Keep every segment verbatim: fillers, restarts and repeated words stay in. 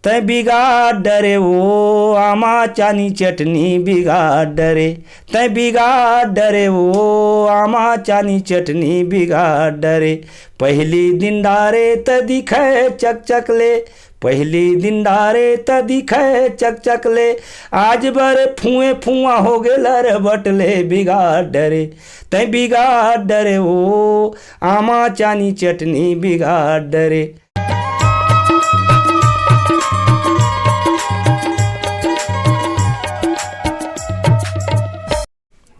तैं बिगाड़ डरे वो आमा चानी चटनी बिगाड़ डरे, तैं बिगाड़ डरे वो आमा चानी चटनी बिगाड़ डरे। पहली दिन डारे त दिखे चकचक ले, पहली दिन डारे त दिखे चकचक ले, आज बर फुए फुआ हो गेल रे बटले बिगाड़ डरे। तैं बिगाड़ डरे वो आमा चानी चटनी बिगाड़ डरे।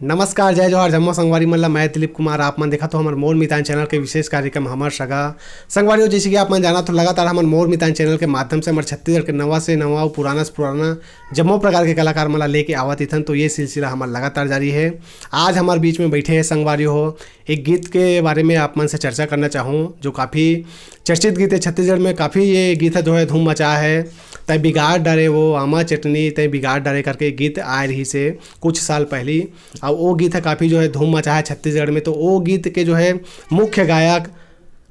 नमस्कार, जय जोहार, जम्मो संगवारी मन ला। मैं दिलीप कुमार, आप मन देखत हो हमर मोर मितान चैनल के विशेष कार्यक्रम हमर सगा। संगवारी हो, जैसे कि आप मन जानत हो, लगातार हमन मोर मितान चैनल के माध्यम से हमर छत्तीसगढ़ के नवा से नवा अउ पुराना से पुराना जम्मो प्रकार के कलाकार मन ला लेके आवत इथन, तो ये सिलसिला हमर लगातार जारी है। आज हमर बीच में बैठे हैं संगवारी हो, एक गीत के बारे में आप मन से चर्चा करना चाहूँ, जो काफ़ी चर्चित गीत है छत्तीसगढ़ में, काफ़ी ये गीत है जो है धूम मचा है। तैं बिगाड़ डारे वो आमा चटनी, तैं बिगाड़ डारे करके गीत आए रही से कुछ साल पहली, और वो गीत है काफ़ी जो है धूम मचा है छत्तीसगढ़ में। तो वो गीत के जो है मुख्य गायक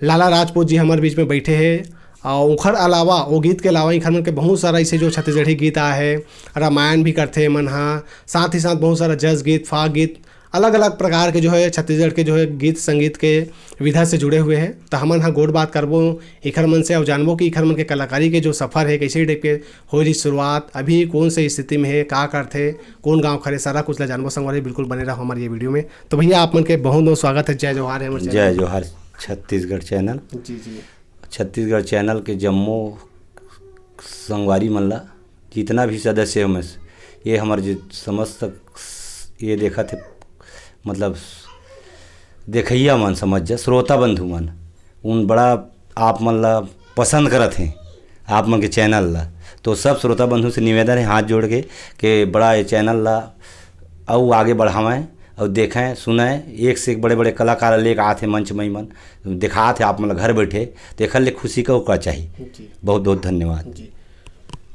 लाला राजपूत जी हमारे बीच में बैठे हैं, और उखर अलावा, वो गीत के अलावा इखर मन के बहुत सारा ऐसे जो छत्तीसगढ़ी गीत आए है, रामायण भी करथे मन हा, साथ ही साथ बहुत सारा जस गीत, फाग गीत, अलग-अलग प्रकार के जो है छत्तीसगढ़ के जो है गीत संगीत के विधा से जुड़े हुए हैं। तो हमन ह गोठ बात करबो इखर मन से अउ जानबो कि इखर मन के कलाकारी के जो सफर है, कैसे टाइप के होय रही शुरुआत, अभी कौन से स्थिति में है, का करथे, कौन गाँव खरे, सारा कुछ ला जानबो संगवारी। बिल्कुल बने रहो हमारे ये वीडियो में। तो भैया, आप मन के बहुत बहुत स्वागत है। जय जोहार है हमारे चैनल जय में। जोहार। छत्तीसगढ़ चैनल। जी, जी। छत्तीसगढ़ चैनल के जम्मो संगवारी मन ला, जितना भी सदस्य हमें, ये हमारे जो समस्त ये देखत है, मतलब देखैया मन समझ जा, श्रोता बंधु मन, उन बड़ा आप मन ला पसंद करत हैं, आप मन के चैनल ला। तो सब श्रोता बंधु से निवेदन है हाथ जोड़ के, के बड़ा ये चैनल ला अउ आगे बढ़ावें अउ देखें सुनें, एक से एक बड़े बड़े कलाकार लेके आथे मंच मई मन, दिखात है आप मन ला घर बैठे, तो एखर ले खुशी का का चाही। जी। बहुत बहुत धन्यवाद। जी।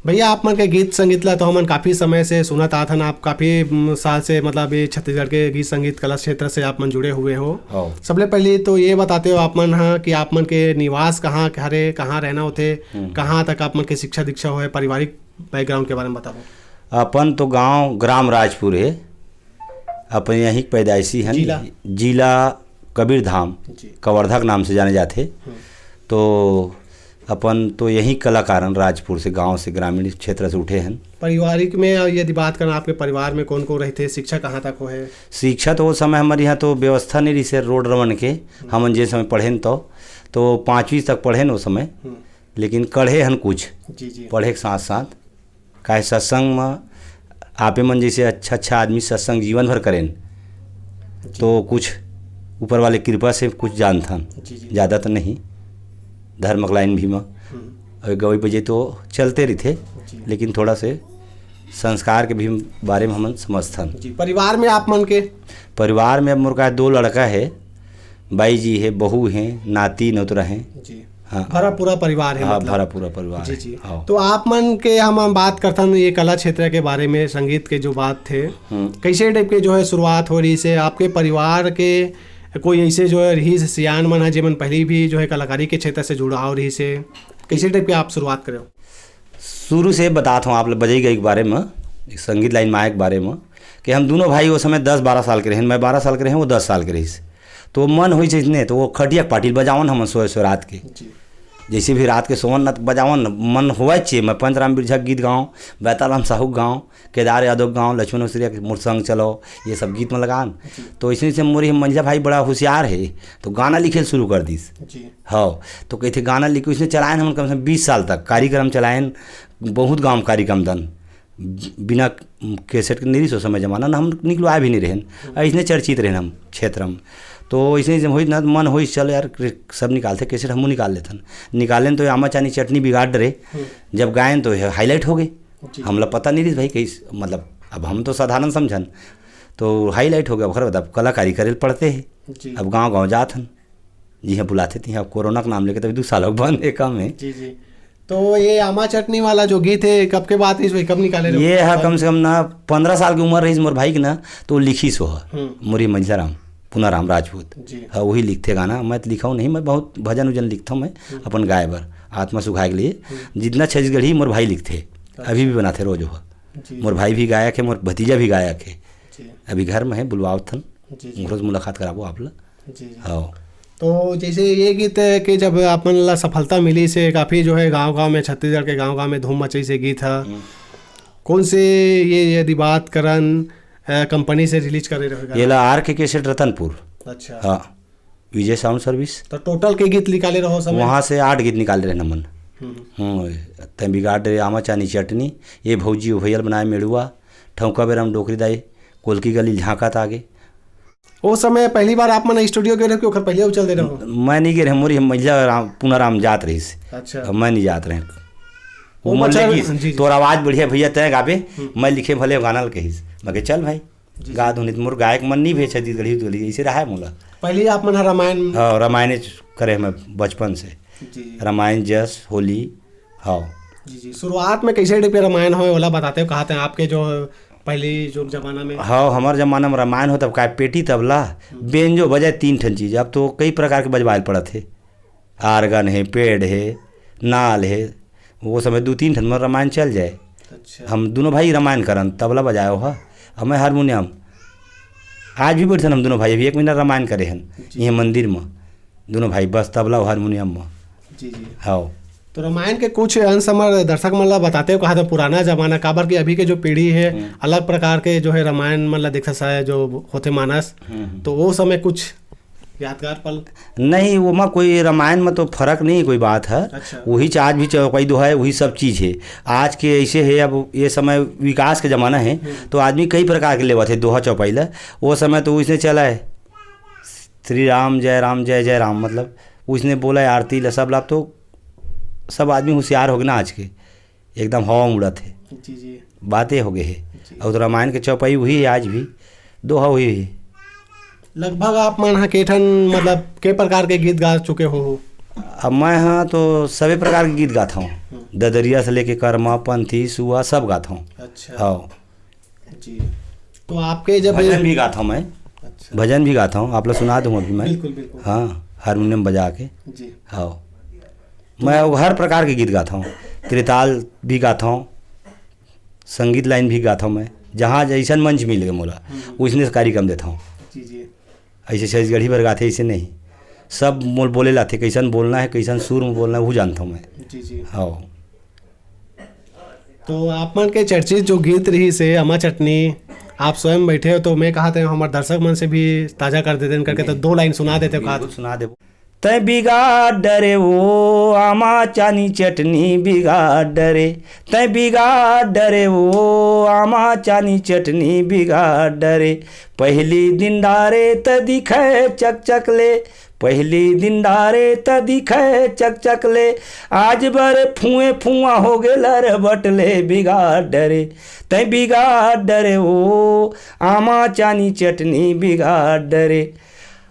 भैया, आप मन के गीत संगीत ला तो हमन काफ़ी समय से सुनत आत हन, आप काफ़ी, म, साल से, मतलब, ये छत्तीसगढ़ के गीत संगीत कला क्षेत्र से आप मन जुड़े हुए हो। हाँ। सबले पहले तो ये बताते हो आप मन ह कि आप मन के निवास कहाँ हरे, कहाँ रहना होथे, हम्म। कहाँ तक आप मन के शिक्षा दीक्षा होए, पारिवारिक बैकग्राउंड के बारे में बताओ। अपन तो गांव ग्राम राजपुर है, अपन यहीं के पैदाइशी हन। जिला? जिला कबीरधाम, जी। कवर्धा के नाम से जाने जाथे। हम्म। तो अपन तो यहीं कलाकारन राजपुर से, गांव से, ग्रामीण क्षेत्र से उठे हन। पारिवारिक में यदि बात करना, आपके परिवार में कौन कौन रहते, शिक्षा कहाँ तक हो है? शिक्षा तो वो समय हमारे यहाँ तो व्यवस्था नहीं रही से रोड रमन के, हम्म। हमन जे समय पढ़ेन तो, तो पाँचवीं तक पढ़ेन वो समय, हम्म। लेकिन कढ़े हन कुछ, जी, जी। पढ़े के साथ साथ, काहे सत्संग म आपे मन जैसे अच्छा अच्छा आदमी सत्संग जीवन भर करेन, जी। तो कुछ ऊपर वाले कृपा से कुछ जानथन, जी, जी। ज़्यादा तो नहीं, धर्म के लाइन भी म हम्म। अउ गवई बजे तो चलते रहिथे, जी। लेकिन थोड़ा से संस्कार के भी बारे में हमन समझथन। जी, परिवार में आप मन के? परिवार में अब मोर का दो लड़का है, बाई जी है, बहू हैं, नाती नतरा हैं। जी। हाँ। भरा पूरा परिवार है, हाँ, मतलब। भरा पूरा परिवार जी, है। जी। हाँ। तो आप मन के हम, हम बात करथन ये कला क्षेत्र के बारे में, संगीत के जो बात थे, हम्म। कैसे टाइप के जो है शुरुआत हो रही से, आपके परिवार के कोई ऐसे जो है रही से सियान मन है, जेमन पहले भी जो है कलाकारी के क्षेत्र से जुड़ाव रही से, कैसे टाइप के आप शुरुआत करे हो? शुरू से बतात हूँ आप ल बजई गई के बारे में, संगीत लाइन में आए के बारे में, कि हम दोनों भाई वो समय दस बारह साल के रहेन, मैं बारह साल के रहें, वो दस साल के रहिस। तो मन होई जइसने, तो वो खटिया के पाटी ल बजावन हमन सोए सोए रात के। जी। जैसे भी रात के सोवन न, तो बजावन न, मन होवे चाहिए। मैं पंचराम बिरझा के गीत गाँव, बैताराम साहू के गाँव, केदार यादव के गाँव, लक्ष्मण ओसरिया के मोर संग चलो, ये सब गीत में लगान। जी। तो ऐसे से मोर ये मंझला भाई बड़ा होशियार है, तो गाना लिखे शुरू कर दिस। जी। हाँ, तो कहते गाना लिखे, उसने चलायन हमन कम से कम बीस साल तक कार्यक्रम चलायन, बहुत गाँव कार्यक्रम दन, बिना कैसेट के नहीं रहिस ओ समय जमाना, ना हम निकलवाए भी नहीं रहेन, ऐसने चर्चित रहेन हम क्षेत्र में। तो ऐसे जब होई ना, मन होई, "चल यार, सब निकालते कैसेट, हमहूँ निकाल लेथन।" निकालेन तो आमा चानी चटनी बिगाड़ डरे, हम्म। जब गायन तो ये हाईलाइट हो गए। जी। हमला पता नहीं रहिस भाई, कैसे, मतलब, अब हम तो साधारण समझन, तो हाईलाइट हो गया। ओकर बाद अब कलाकारी करे ल पड़ते है। जी। अब गाँव गाँव जात हन, जिहाँ बुलाथे तिहाँ। अब कोरोना के नाम लेके तभी दू साल हो बंद है, कम है। जी, जी। तो ये आमा चटनी वाला जो गीत है, कब के बात है, कब निकाले रहे? ये हा कम से कम ना पंद्रह साल की उम्र रही मोर भाई की ना, तो लिखिस वो हा, हम्म। मोर ये मंझला राम, पुनाराम राजपूत। जी। हाँ, वही लिखथे गाना। मैं तो लिखा हूँ नहीं, मैं बहुत भजन उजन लिखता हूँ मैं, हम्म। अपन गाए बर, आत्मा सुखाए के लिए। हम्म। जितना छत्तीसगढ़ी मोर भाई लिखथे, अच्छा। अभी भी बनाथे रोज वो। जी। मोर भाई भी गायक है, मोर भतीजा भी गायक है। जी। अभी घर में है, बुलवावत हन। जी, जी। रोज मुलाकात कराबो आप ला। जी, जी। हाँ। तो जैसे ये गीत के जब आप मन ला सफलता मिली से काफ़ी जो है गांव-गांव में, छत्तीसगढ़ के गांव-गांव में धूम मचाई से गीत ह। हम्म। कौन से ये यदि बात करन, अ, कंपनी से रिलीज करे रहे गाना? ये ला आर के कैसेट रतनपुर। अच्छा। हाँ। Vijay sound service. तो टोटल के गीत निकाले रहो समय? वहाँ से आठ गीत निकाले रहे नमन। हम्म। हम्म, तैं बिगाड़ डरे आमा चानी चटनी, ये भौजी ओ भैया ल बनाए मेड़ुआ, ठौका बेरम डोकरी दाई, कोलकी गली झांकत आगे। ओ समय पहली बार आप मन स्टूडियो गए रहो कि ओकर पहले उचल दे रहो? मैं नहीं गए रहे, मोरी महिला राम, पूनाराम जात रहिस। अच्छा। अब मैं नहीं जात रहे। वो वो मन बचा ले रहे, कहिस, जी, जी। "तोर आवाज बढ़िया भैया, तैं गाबे, हम्म। मैं लिखे भले गाना ल," कहिस। मैं कहे, "चल भाई, जी, गा जी। धुन।" मोर गायक मन नहीं भेज छत्तीसगढ़ी उतगढ़ी, ऐसे रहा है मोला। पहले आप मन ह रामायण हाँ, रामायण करे मैं बचपन से। जी। रामायण, जस, होली, हाँ। जी, जी। शुरुआत में कैसे टाइप के रामायण होय, ओला बताते हो, कहा थे आपके जो पहली जो जमाना में? हाँ, हमार जमाना में रामायण हो तब का पेटी तबला, हम्म। बेंजो बजाए, तीन ठन चीज। अब तो कई प्रकार के बजवाए ल पड़त हे, आर्गन हे, पेड़ हे, नाल हे, वो समय दू तीन ठन में रामायण चल जाए। अच्छा। हम दोनों भाई रामायण करन, तबला बजाए हो, अब मैं हारमोनियम। आज भी बैठन हम दोनों भाई, अभी एक महीना रामायण करे हन, जी। ये मंदिर में, दोनों भाई, बस तबला और हारमोनियम में। जी, जी। हाँ। तो रामायण के कुछ अंश हमर दर्शक मन ला बताते हो, कहा था पुराना जमाना, काबर कि अभी के जो पीढ़ी है, हम्म। अलग प्रकार के जो है रामायण मन ला देखत साय जो होथे मानस, हम्म, हम्म। तो वो समय कुछ यादगार पल? नहीं, ओमा कोई रामायण में तो फर्क नहीं, कोई बात है। अच्छा। वही च-, आज भी चौपाई दोहा है, वही सब चीज़ है। आज के ऐसे है, अब ये समय विकास के ज़माना है, हम्म। तो आदमी कई प्रकार के लेवत है दोहा चौपाई ला। वो समय तो उसने चला है, श्री राम जय राम, जय जय राम, मतलब उसने बोला है आरती ला, सब ला, तो सब आदमी होशियार हो गए ना आज के, एकदम हवा में उड़त है। जी, जी। बातें हो गए है। जी। और रामायण के चौपाई वही है आज भी, दोहा वही है। लगभग आप मन ह के ठन, मतलब, के प्रकार के गीत गा चुके हो? अब मैं हाँ तो सभी प्रकार के गीत गाता हूँ। हम्म। ददरिया से लेके कर्मा, पंथी, सुआ, सब गाता हूँ। अच्छा। हाँ। जी। तो आपके जब भजन भी गाता हूँ मैं। अच्छा। भजन भी गाता हूँ, आप लोग सुना दूँ अभी मैं। बिल्कुल, बिल्कुल। हाँ, हारमोनियम बजा के। जी। हाँ। मैं वो हर प्रकार के गीत गाता हूँ, त्रिताल भी गाता हूँ, संगीत लाइन भी गाता हूँ मैं, जहाँ जैसन मंच मिल गए मोला, हम्म। उसने से कार्यक्रम देता हूँ। जी, जी। ऐसे छत्तीसगढ़ी भर गाते, ऐसे नहीं, सब मोल बोले लाते, कैसन बोलना है, कैसन सुर में बोलना है, वो जानता हूँ मैं। जी, जी। हाँ। तो आप मन के चर्चित जो गीत रही से अम्मा चटनी, आप स्वयं बैठे हो, तो मैं कहा थे हमारे दर्शक मन से भी ताजा कर देते हैं करके, तो दो लाइन सुना देते हो, कहा बिल्कुल सुना देबो। तै बिगाड़ डरे वो आमा चानी चटनी बिगाड़ डरे, तै बिगाड़ डरे वो आमा चानी चटनी बिगाड़ डरे। पहली दिन डारे त दिखे चक चक ले, पहली दिन डारे त दिखे चक चक ले, आज बर फुए फुआ हो गे लर बटले बिगाड़ डरे, तै बिगाड़ डरे वो आमा चानी चटनी बिगाड़ डरे।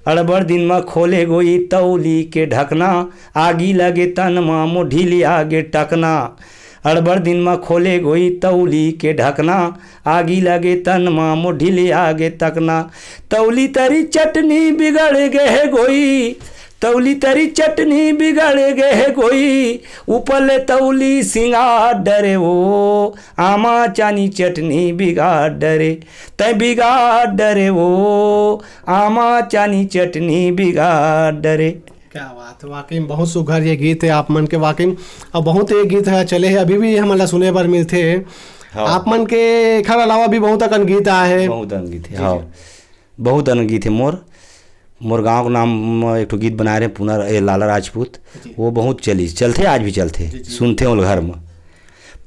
अड़बड़ दिन म खोले गोई तौली के ढकना, आगी लगे तन म मोर ढीली आगे टकना। अड़बड़ दिन म खोले गोई तौली के ढकना, आगी लगे तन म मोर ढीली आगे टकना। तौली तरी चटनी बिगड़ गे हे गोई, तौली तरी चटनी बिगड़ गे हे गोई, ऊपर ले तौली सिंगार डरे वो, आमा चानी चटनी बिगाड़ डरे, तै बिगाड़ डरे वो, आमा चानी चटनी बिगाड़ डरे। क्या बात है, वाकई में बहुत सुघर ये गीत है आप मन के, वाकई में। और बहुत ये गीत है चले है, अभी भी हमन ला सुने बर मिलथे। हाँ। आप मन के एखर अलावा भी बहुत अकन गीत आए हैं। बहुत अकन गीत है, जी, हाँ। जी। बहुत अकन गीत है मोर। मोर गांव के नाम म एक ठो गीत बनाए रहे पुनर, ए, लाला राजपूत। जी। वो बहुत चली, चलथे, आज भी चलथे, जी, जी। सुनथे ओल घर में।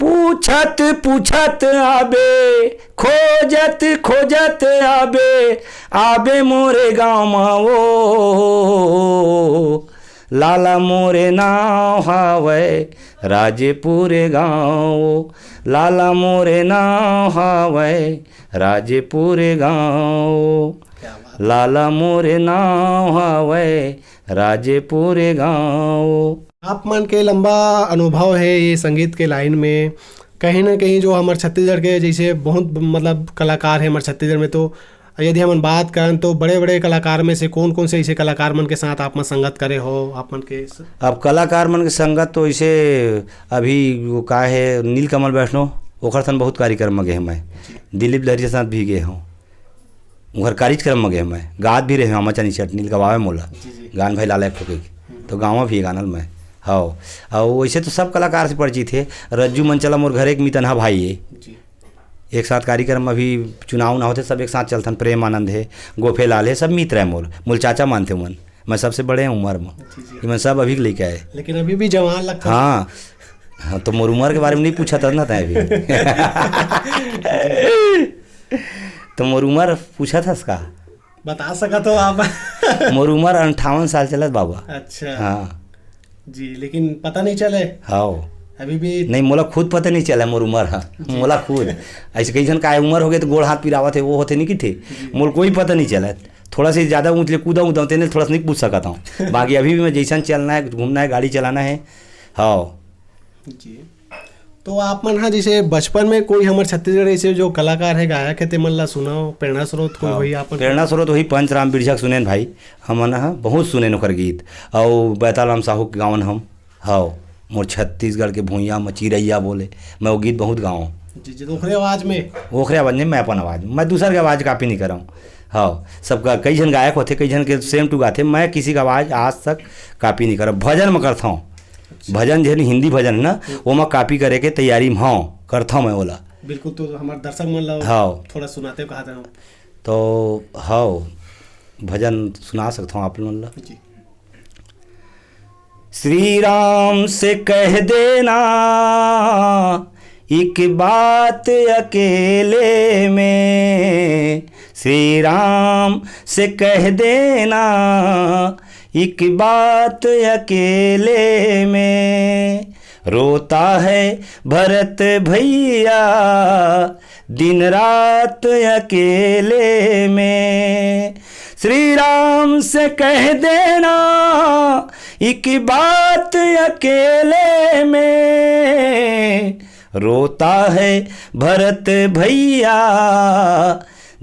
पूछत पूछत आबे, खोजत खोजत आबे, आबे मोरे गाँव म वो। लाला मोरे नाव हावय राजेपुर गाँव, लाला मोरे नाव हावय राजेपुर गाँव। क्या बात। लाला मोरे नाव हावय राजेपुर गाँव। आप मन के लंबा अनुभव है ये संगीत के लाइन में। कहीं ना कहीं जो हमर छत्तीसगढ़ के जैसे बहुत, मतलब, कलाकार है हमर छत्तीसगढ़ में, तो यदि हमन बात करन तो बड़े-बड़े कलाकार में से कौन-कौन से ऐसे कलाकार मन के साथ आप मन संगत करे हो, आप मन के स- अब कलाकार मन के संगत तो ऐसे अभी वो का है, नीलकमल वैष्णव, ओकर सन बहुत कार्यक्रम में गए हँव मैं। दिलीप लहरी के साथ भी गए हँव, ओकर कार्यक्रम में गए हँव मैं, गात भी रहे हँव, आमा चानी चटनी गवावे मोला, जी, जी। गान भाई लाला एक ठोके के, तो गाँव भी गानल मैं। हाँ, और वैसे तो सब कलाकार से परिचित है। रज्जू मंचला मोर घर एक मितनहा भाई है, जी। एक साथ कार्यक्रम में अभी चुनाव ना होते, सब एक साथ चलथन। प्रेम आनंद है, गोफे लाल है, सब मित्र है मोर, मोर चाचा मानते मन। मैं सबसे बड़े हैं उम्र में। जी, जी। ये मैं सब अभी के लेके आए। लेकिन अभी भी जवान लगता है। हाँ, हाँ, तो मोर उम्र के बारे में नहीं पूछा था ना तैं अभी। तो मोर उम्र पूछा था इसका। बता सका तो आप। मोर उम्र अंठावन साल चलत बाबा। अच्छा। हाँ। जी, लेकिन पता नहीं चले। हाँ। अभी भी नहीं, मोला खुद पता नहीं चला मोर उम्र हा। जी। मोला खुद ऐसे कई झन का उम्र हो गए तो गोड़ हाथ पिरावत है, वो होते नहीं कि थे। जी। मोला कोई पता नहीं चला। थोड़ा सा ज़्यादा ऊँच ले कूदा उदा तेने थोड़ा सा नहीं पूछ सकता हूँ। बाकी अभी भी मैं जैसा चलना है, घूमना है, गाड़ी चलाना है। हाँ। जी। तो आप मन हा जैसे बचपन में कोई हमर छत्तीसगढ़ ऐसे जो कलाकार है, गायक है, ते मन ला सुनाओ, प्रेरणा स्रोत कोई हाँ। होई आप मन के? प्रेरणा स्रोत वही पंच राम बिरझा के सुनेन भाई, हमन ह बहुत सुनेन ओकर गीत, अउ बैताल राम साहू के गावन हम, हव, मोर छत्तीसगढ़ के भुइयां म चिरैया बोले, मैं वो गीत बहुत गावं। जी, जी, तो ओकरे आवाज में? ओकरे आवाज में, मैं अपन आवाज, मैं दूसर के आवाज कॉपी नहीं करंव। हव, सबका कई झन गायक होथे, कई झन के सेम टू गाथे, मैं किसी का आवाज आज तक कॉपी नहीं करंव। भजन में करथंव, भजन जे हिंदी भजन है ना, ओमा कॉपी करे के तैयारी में हव, करथंव मैं ओला। बिल्कुल, तो हमारे दर्शक मन ला हाँ। थोड़ा सुनाते कहा था। तो हव, भजन सुना सकथंव आप लोगन ला। जी। श्री राम से कह देना एक बात अकेले में, श्री राम से कह देना एक बात अकेले में, रोता है भरत भैया दिन रात अकेले में। श्री राम से कह देना एक बात अकेले में, रोता है भरत भैया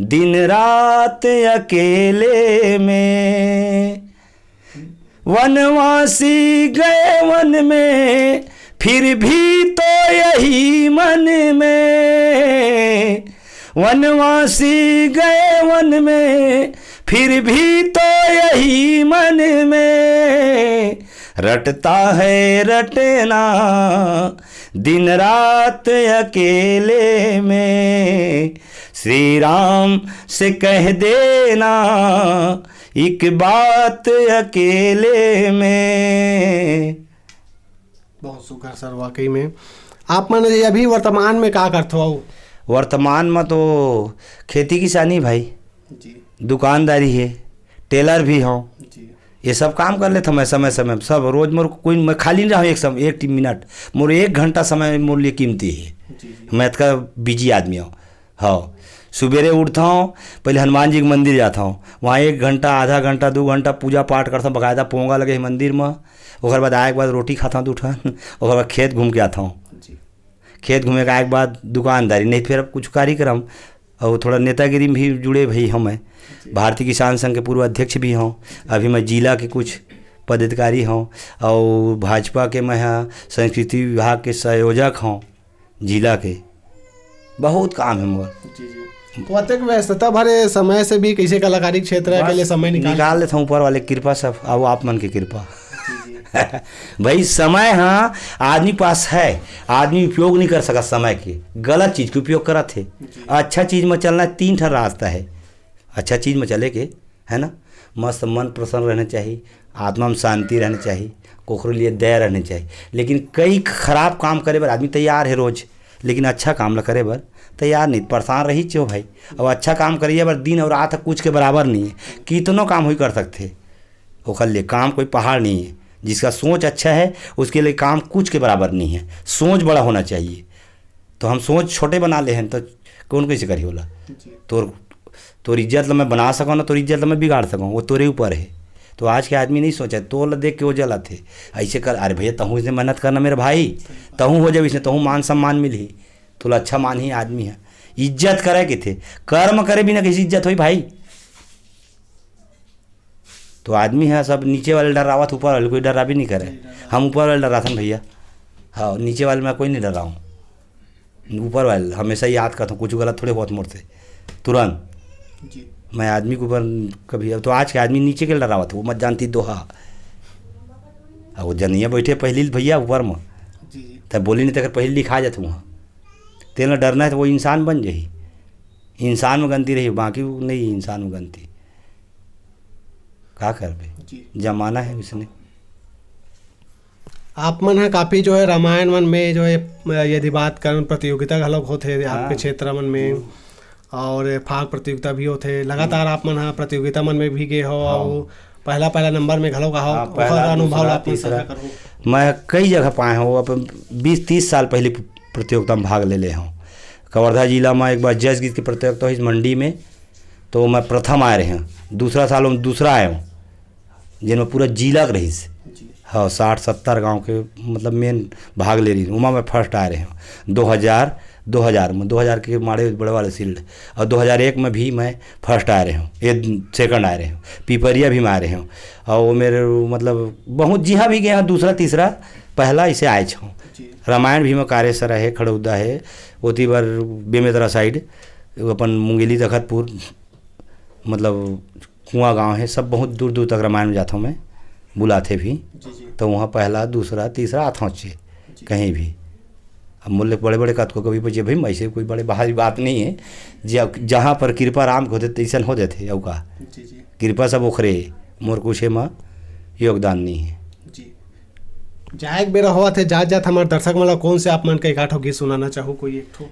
दिन रात अकेले में। वनवासी गए वन में, फिर भी तो यही मन में। वनवासी गए वन में, फिर भी तो यही मन में। रटता है रटना दिन रात अकेले में। श्री राम से कह देना एक बात अकेले में। बहुत सुघर सर, वाकई में। आप मन ये अभी वर्तमान में का करथो? वर्तमान में तो खेती किसानी भाई, जी। दुकानदारी है, टेलर भी हूँ। जी। ये सब काम कर लेथंव मैं समय समय, सब रोज मोर कोई, मैं खाली नहीं रहूँ एक समय, एक मिनट, मोर एक घंटा समय मोर लिए कीमती है। जी, जी। मैं इतना बिजी आदमी हूँ। हाँ, सुबेरे उठथंव, पहले हनुमान जी के मंदिर जाथंव, वहाँ एक घंटा, आधा घंटा, दू घंटा पूजा पाठ करथंव, बकायदा पोंगा लगे हे मंदिर में। ओकर बाद आए के बाद रोटी खाथंव दू ठन, ओकर बाद खेत घूम के आथंव। जी। खेत घूमे के आए के बाद दुकानदारी, नहीं फिर अब कुछ कार्यक्रम, और थोड़ा नेतागिरी में भी जुड़े भी हूँ मैं। जी। भारतीय किसान संघ के पूर्व अध्यक्ष भी हूँ। अभी मैं जिला के कुछ पदाधिकारी हूँ, और भाजपा के मैं ह संस्कृति विभाग के संयोजक हूँ। जिला के बहुत काम है मोर। जी, जी। तो अतेक व्यस्तता भरे समय से भी कैसे कलाकारी क्षेत्र के बस लिए समय निकाल निकाल लेता हूँ, ऊपर वाले की कृपा सब, अब आप मन की कृपा। जी, जी। भाई, समय हाँ आदमी पास है, आदमी उपयोग नहीं कर सका समय के, गलत चीज के उपयोग करत है। जी। अच्छा चीज में चलना है, तीन ठन रास्ता है अच्छा चीज में चले के, है ना? मस्त मन प्रसन्न रहना चाहिए, आत्मा में शांति रहना चाहिए, कोखरो लिए दया रहना चाहिए। लेकिन कई खराब काम करे बर आदमी तैयार है रोज, लेकिन अच्छा काम ला करे बर तैयार नहीं, परेशान रही चो भाई। अब अच्छा काम करिए बर दिन और रात कुछ के बराबर नहीं है, कितनो काम हुई कर सकते। ओखर लिए काम कोई पहाड़ नहीं है। जिसका सोच अच्छा है, उसके लिए काम कुछ के बराबर नहीं है। सोच बड़ा होना चाहिए। तो हम सोच छोटे बना ले हैं, तो कौन कैसे करी होला? जी। तोर, तोर इज्जत ला मैं बना सकूँ ना, तोर इज्जत ला मैं बिगाड़ सकूँ, वो तोरे ऊपर है। तो आज के आदमी नहीं सोचा, तोर ला देख के वो जलत है। ऐसे कर, अरे भैया, तहूँ इसने मेहनत करना मेरे भाई, तहूँ हो जाए इसने, तहूँ मान सम्मान मिलही, तोला अच्छा मान ही आदमी है। इज्जत करे किथे, कर्म करे बिना कइसे इज्जत होई भाई? तो आदमी ह सब नीचे वाले डरावत, ऊपर वाले कोई डराबे नहीं करे। हम ऊपर वाले डराथन भैया, हाँ, नीचे वाले मैं कोई नहीं डराऊँ। ऊपर वाले हमेशा याद करता हूँ, कुछ गलत थोड़े होत मोर से तुरंत। मैं आदमी के ऊपर कभी, अब तो आज के आदमी नीचे के डरावत, वो मत जानती दोहा। अब वो जनिया बैठे पहली भैया ऊपर में, तब बोली नहीं तो अगर पहली लिखा जात वहाँ, तेल डरना है तो वो इंसान बन जाही। इंसान में गलती रही, बाकी वो नहीं इंसान में गलती। का करबे? जमाना है उसने। आप मन ह काफ़ी जो है रामायण मन में जो है, यदि बात करन, प्रतियोगिता घलोक होथे आपके हाँ। क्षेत्र मन में, और फाग प्रतियोगिता भी होथे। लगातार आप मन ह प्रतियोगिता मन में भी गए हो, हाँ। और पहला, पहला नंबर में घलोक आहो, हाँ, ओकर पहला, अनुभव दूसरा, आप मन तीसरा। साझा करहु। मैं कई जगह पाए हूँ, अपन बीस तीस साल पहले प्रतियोगिता में भाग ले ले हूँ। कवर्धा जिला में एक बार जस गीत की प्रतियोगिता हुई मंडी में, तो मैं प्रथम आए रहे हूँ। दूसरा साल में दूसरा आए हूँ, जिनमें पूरा जिला के रहीस। हाँ, साठ सत्तर गांव के, मतलब, मेन भाग ले रही, उमा मैं फर्स्ट आए रहे हूँ। दो हज़ार, दो हज़ार में, दो हज़ार के माड़े बड़े वाले शील्ड, और दो हज़ार एक में भी मैं फर्स्ट आए रहे हूँ, ये सेकंड आए रहे हूँ। पिपरिया भी मैं आए रहे हूँ, और वो मेरे, मतलब, बहुत जिहाँ भी गए हैं, दूसरा, तीसरा, पहला इसे आए छो। रामायण भी में कारेसर है, खड़ौदा है, ओती बर बेमेतरा साइड, वो अपन मुंगेली तखतपुर, मतलब, कुआं गांव है, सब बहुत दूर दूर तक रामायण में जाता हूँ मैं, बुलाते भी। जी, जी। तो वहाँ पहला, दूसरा, तीसरा आता हूँ, जी। कहीं भी। अब मूल्य बड़े बड़े कतको कभी पूछे भाई, मैं से कोई बड़े बाहरी बात नहीं है। जहाँ पर कृपा राम के होते, तैसन हो जाते, अउ का? जी, जी। कृपा सब ओखरे, मोर कुछ एमा योगदान नहीं है। जी। जाए के बेरा होवत हे, जात जात हमारे दर्शक मन ला कौन से आप मन के एकाठो गीत सुनाना चाहो, कोई एक ठो?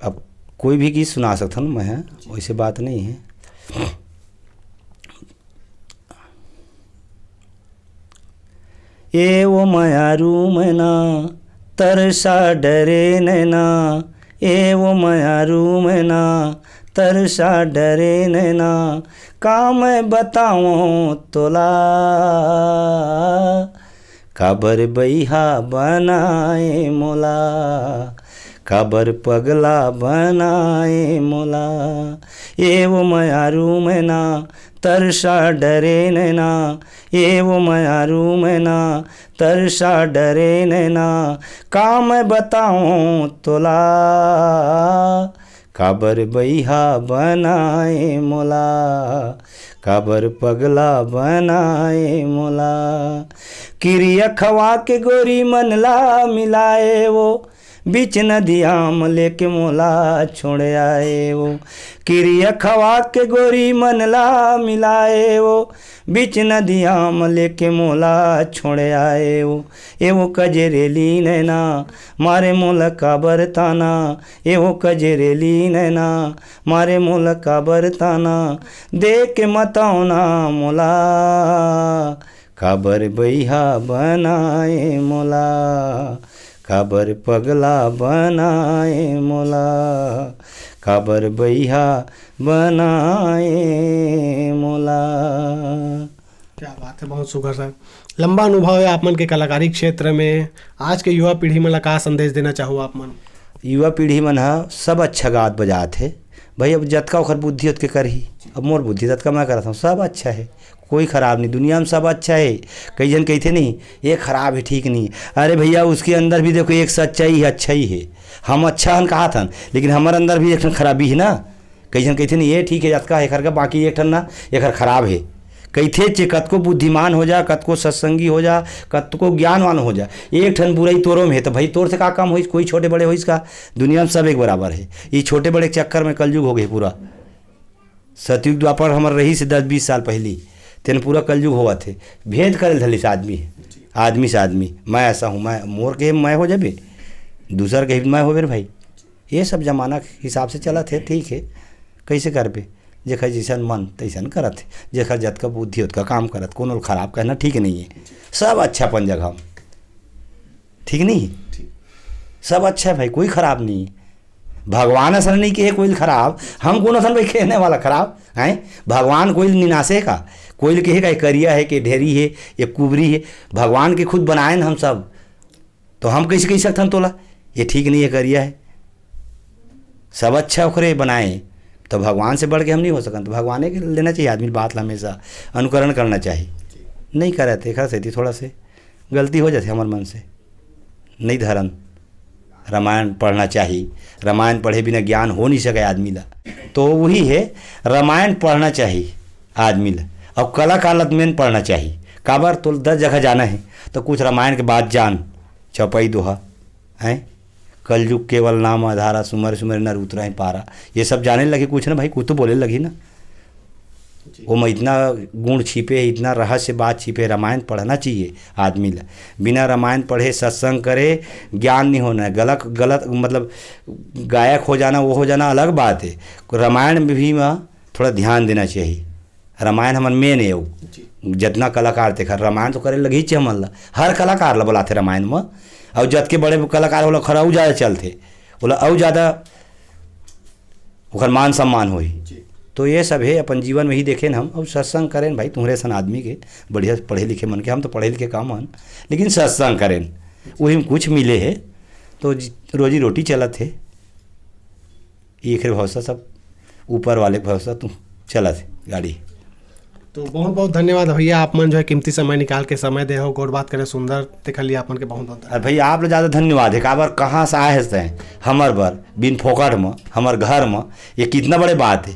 अब कोई भी गीत सुना सकथन मैं, जी। वैसे बात नहीं है। ए वो मयारू मैना, तरसा डरे नैना, ए वो मयारू मैना, तरसा डरे नैना, का मैं बतावं तोला, काबर बइहा बनाए मोला, काबर पगला बनाए मोला। ए वो मयारू मैना, तरसा डरे नैना, ए वो मयारू मैना, तरसा डरे नैना, का मैं बतावं तोला, काबर बइहा बनाए मोला, काबर पगला बनाए मोला। किरिया खवा के गोरी मन ला मिलाए वो, बीच नदिया म लेके मोला छोड़ आए वो। किरिया खवा के गोरी मन ला मिलाए वो, बीच नदिया म लेके मोला छोड़ आए वो। ए वो कजरेली नैना, मारे मोला काबर ताना, ए वो कजरेली नैना, मारे मोला काबर ताना, दे के मतौना मोला, काबर बइहा बनाए मोला, काबर पगला बनाए मोला, काबर बइहा बनाए मोला। क्या बात है, बहुत सुघर सर। लंबा अनुभव है आप मन के कलाकारी क्षेत्र में। आज के युवा पीढ़ी मन ला का संदेश देना चाहो आप मन? युवा पीढ़ी मन ह सब अच्छा गात बजात हे भाई, अब जतका ओखर बुद्धि ओतके करही। अब मोर बुद्धि ततका मैं करत हूँ, सब अच्छा है, कोई खराब नहीं, दुनिया में सब अच्छा है। कई झन कहिथे नहीं, ये खराब है, ठीक नहीं। अरे भैया, उसके अंदर भी देखो, एक सच्चाई है, अच्छा ही है। हम अच्छा हन कहाथन, लेकिन हमर अंदर भी एक ठन खराबी है ना। कई झन कहिथे नहीं, ये ठीक है, जतका एखर का, बाकी एक ठन ना, एखर खराब है। कहिथे चे कतको बुद्धिमान हो जा, कतको सत्संगी हो जा, कतको ज्ञानवान हो जा, एक ठन बुराई तोरो में है, तो भाई, तोर से का कम होइस? कोई छोटे बड़े होइस का? दुनिया में सब एक बराबर है। ये छोटे बड़े के चक्कर में कलयुग हो गए पूरा। सतयुग द्वापर हमर रहिस हे दस बीस साल पहली, तेन पूरा कलयुग होवत हे। भेद करे धलिस आदमी हे, आदमी से आदमी। मैं ऐसा हूँ, मैं, मोर के मैं हो जाबे, दूसर के मैं होबे रे भाई। ये सब जमाना के हिसाब से चलत हे, ठीक हे। कैसे करबे? जेकर जैसन मन तैसन करत हे, जेकर जतका बुद्धि ओतका काम करत, कोनो ल खराब कहना ठीक नहीं है। सब अच्छा अपन जगह में, ठीक नहीं है? सब अच्छा है भाई, कोई खराब नहीं है। भगवान असन नहीं कहे कोई ल खराब, हम कौन असन भाई कहने वाला खराब हैं? भगवान कोई ल निनासे का? कोई ल कहे का ये करिया है, के ढेरी है, ये कुबरी है? भगवान के खुद बनाए न हम सब, तो हम कैसे कह सकथन तोला ये ठीक नहीं है, करिया है? सब अच्छा ओकरे बनाए, तो भगवान से बढ़ के हम नहीं हो सकन। तो भगवाने के लेना चाहिए आदमी बात ला, हमेशा अनुकरण करना चाहिए। नहीं करत, एखर सेती थोड़ा से गलती हो जाथे हमर मन से। नहीं धरन, रामायण पढ़ना चाहिए। रामायण पढ़े बिना ज्ञान हो नहीं सके आदमी ला। तो वही है, रामायण पढ़ना चाहिए आदमी ला। और कलाकार ला तो मेन पढ़ना चाहिए। काबर, तो दस जगह जाना है, तो कुछ रामायण के बात जान, चौपाई दोहा, हैं, कलयुग केवल नाम आधारा, सुमर सुमर नर उतरा है पारा। ये सब जाने लगे कुछ ना भाई, कुछ तो बोले लगी ना। ओमा इतना गुण छिपे हे, इतना रहस्य बात छिपे हे। रामायण पढ़ना चाहिए आदमी ला। बिना रामायण पढ़े सत्संग करे, ज्ञान नहीं होना है। गलत, गलत मतलब गायक हो जाना, वो हो जाना अलग बात है। रामायण में भी म थोड़ा ध्यान देना चाहिए। रामायण हमर मेन है वो। जितना कलाकार देखा, रामायण तो करे लगी चे हमन ला, हर कलाकार ला बुलाथे रामायण में। और जतके बड़े कलाकार होला, खरा अउ ज़्यादा चलथे, ओला अउ ज़्यादा ओकर मान सम्मान होही। तो ये सब हे अपन जीवन में ही देखेन हम, और सत्संग करेन भाई, तुम्हरे सन आदमी के, बढ़िया पढ़े लिखे मन के, हम तो पढ़े लिखे कम हन, लेकिन सत्संग करेन, वही में कुछ मिले हे, तो जी-, रोजी रोटी चलत हे। एखरे भरोसा सब, ऊपर वाले के भरोसा तू चलत हे गाड़ी। तो बहुत बहुत धन्यवाद भैया, आप मन जो है कीमती समय निकाल के समय दे हो, गोठ बात करे सुंदर, तेखर लिए आप मन के बहुत बहुत धन्यवाद। अरे भैया, आप ला ज़्यादा धन्यवाद हे, काबर कहाँ से आए हस तैं हमर बर, बिन फोकट म, हमर घर म, ये कितना बड़े बात हे।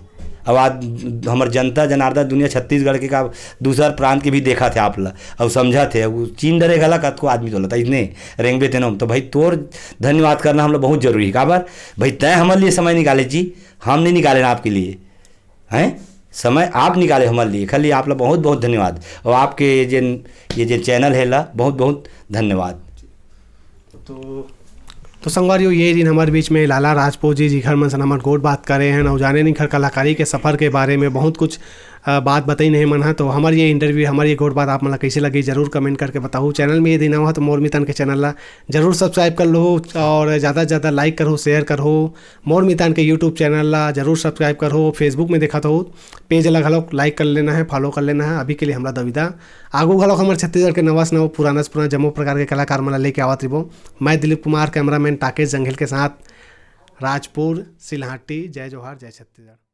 अब आज हमर जनता जनार्दन, दुनिया छत्तीसगढ़ के का, दूसर प्रांत के भी देखत हे आप ला, अउ समझत हे, उ चीन डरे घला कतको आदमी तोला, त इतने रेंगबे तेनो। तो भाई, तोर धन्यवाद करना हम लोग बहुत जरूरी है। काबर भाई, तैं हमर लिए समय निकाले जी, हम नहीं निकाले ना आपके लिए, हैं? समय आप निकाले हमारे लिए, खाली आप लोग बहुत बहुत धन्यवाद। और आपके ये जे, ये जे चैनल है ला, बहुत बहुत धन्यवाद। तो तो संगवारियों, ये दिन हमारे बीच में लाला राजपूत जी, जिखर मन सन हमर गोठ बात करे हैं, अउ जाने निखर कलाकारी के सफर के बारे में बहुत कुछ, अ, बात बताइन हे मन ह। तो हमर ये इंटरव्यू, हमर ये गोठ बात आप मन ला कैसे लगी, जरूर कमेंट करके बताहू। चैनल में ये दिन नवा हो तो मोर मितान के चैनल ला जरूर सब्सक्राइब कर लो, और ज़्यादा से ज़्यादा लाइक करो, शेयर करो। मोर मितान के यूट्यूब चैनल ला जरूर सब्सक्राइब करो। फेसबुक में देखत हो, पेज ला घलो लाइक कर लेना है, फॉलो कर लेना है। अभी के लिए हमला दविदा। आगू घलो हमर छत्तीसगढ़ के नवा से नवा, पुराना से पुराना जम्मो प्रकार के कलाकार मन ला लेके आवत रहिबो। मैं दिलीप कुमार, कैमरामैन टाकेश जंघेल के साथ राजपुर, सिलहाटी। जय जोहार, जय छत्तीसगढ़।